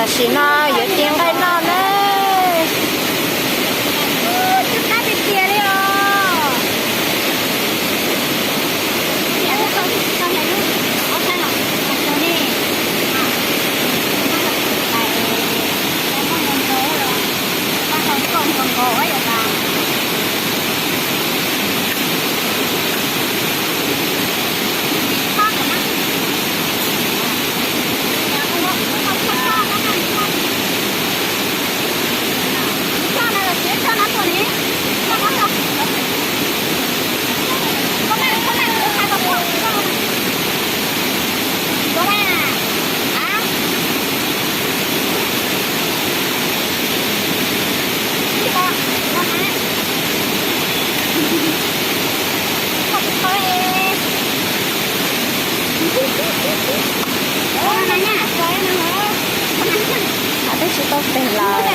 Tam sim no yuav ci nqaij noj na. Tsw qab tiag tiag li os. Twb tsis tau tes lawm.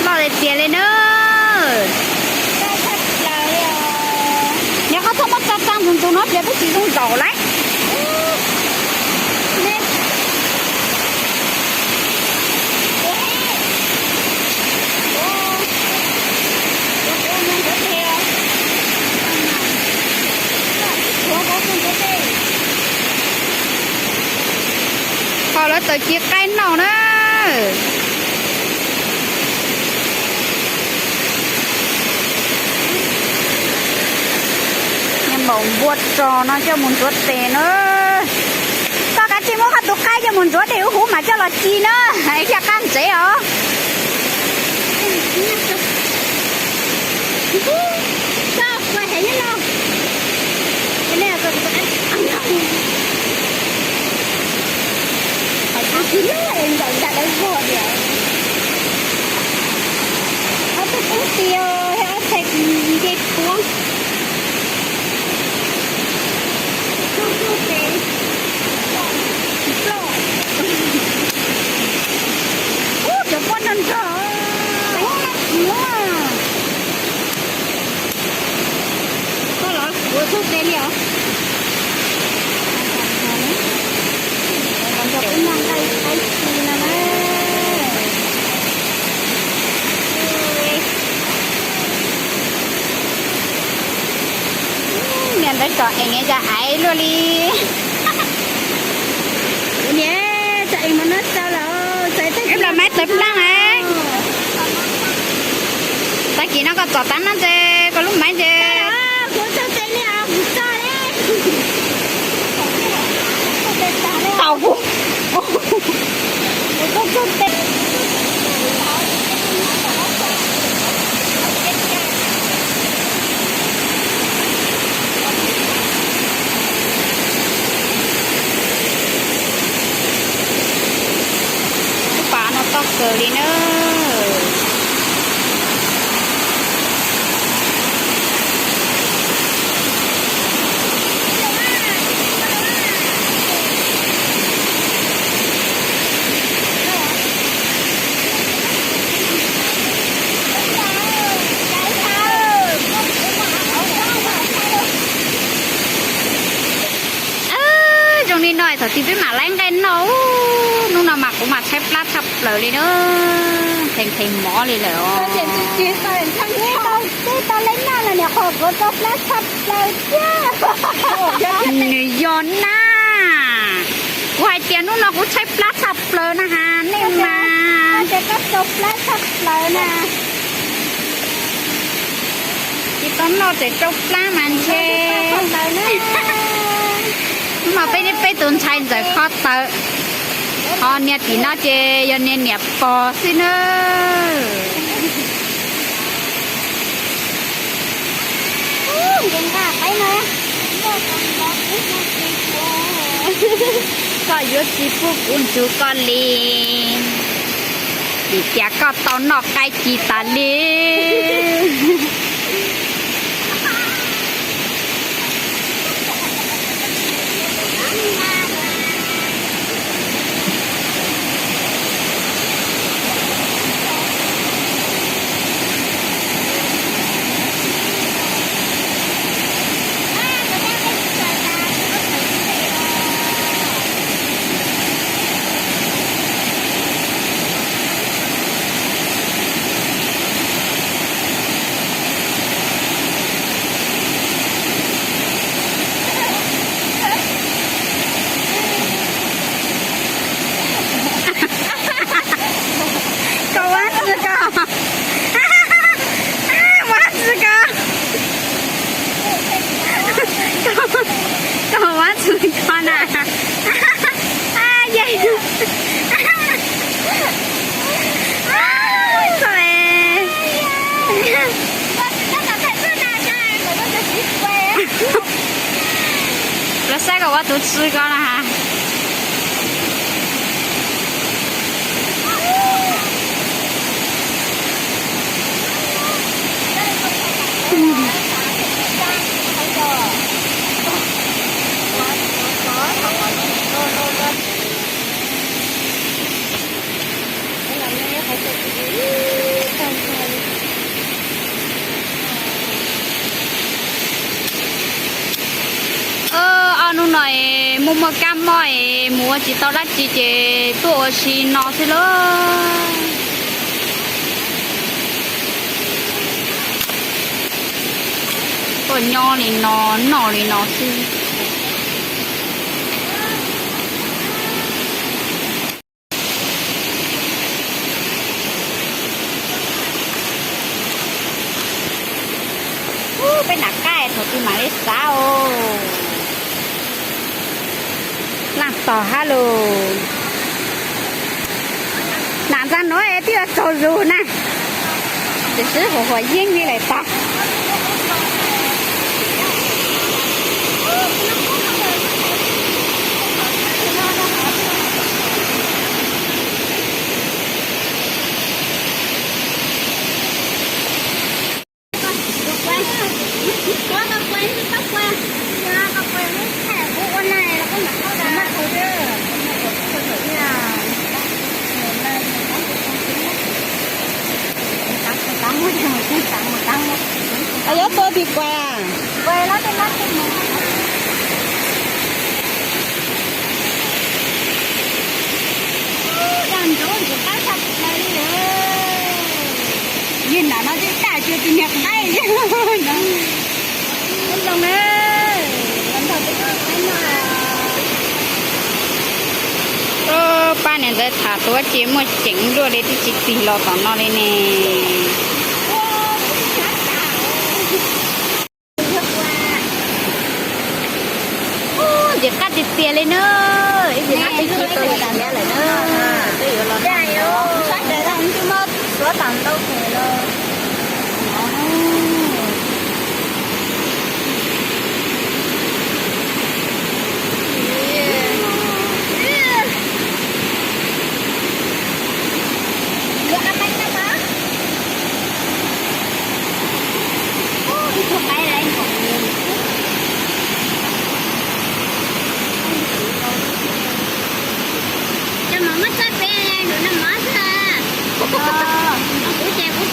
Loj tiag tiag li na. Nyob qhov txhob muab tso txaj ntxug ntxug no plias peb tsis zoo zaum lawm. Qhov lawv tawm ci qaib noj na. Npau npua tso no coj mus ntxuav tes na. Koj kav tsij muab koj tus qaib coj mus ntxuav tes huv huv mas coj los ci na, thiaj qab ntsev os. Ob tug kub tiag, ob txhais nce puab. Ub, cov pob nrog nrog. Koj los kuv txog tes li os. Nrog peb noj nqaij qaib ci no na. Niam ntawd tsom eem cas aiv luaj li. Niam, tsom eem mas no txaus lawm, txaus tej los maib txawv plaab na. Tag kis no koj txom tab no ces koj lub maib ces. Kuv txog tes li os, kuv txog li. Tau puag. Kuv txog tes. Lub pas no toj kawg li na. Zoo li no thaum twg peb mam laib nqaij noj. Hnub no mas kuv mas tshaib plab tshaj plaws li na, nqhis nqhis mov li lawm os. Twb tau laib noj los niam qhov kuv tshaib plab tshaj plaws thiab. Nws yog na, kuv hais tias hnub no kuv tshaib plab tshaj plaws na has nej mas. Tshaib plab tshaj plaws na. Tau noj tseem rau plab mas ntshe. Mas peb, peb tus ntxhais ntxawm kho taws, ho niag tim no ces yog niag niam pog xwb na. Koj yuav tsis pub kuv ntsug koj li, vim tias koj tau noj qaib ci tas li. Koj ua tsi koj, ua tsi koj, koj ua tsi koj na. Yeej, los saib koj ua tus tsi koj na. Ob hnub no es muaj muaj kab mob es mus ua tsis tau dab tsi ces tuaj ua si no xwb lauj. Tuaj nyob li no, noj li no xwb. Peb nram qab thaum twg mam li xav os. Laaj tog hab lug. Nam ntxag nuav es twb yuav tsaug zug na, tiam sis huam huam yeeb li lawm tag. Yuav tua tim kuas. Yog nram no twb daj cuag tus niag qaib. Pab niam ntxawm tham tuav ces muaj ceem luaj li twb tsis tig los tom no li ne. Ntxim qab tiag tiag li na. Ib ntsis no twb tsis tau li cas lawm na. Twb yuav los, twb muab tuav tau ntau tes los. Cov mov muab txawb pem nws noj mov xwb. Kuv ces kuv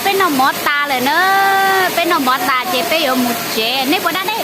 Peb noj mov tas lawm na, peb noj mov tas ces peb yuav mus tsev. Nej puas da dej?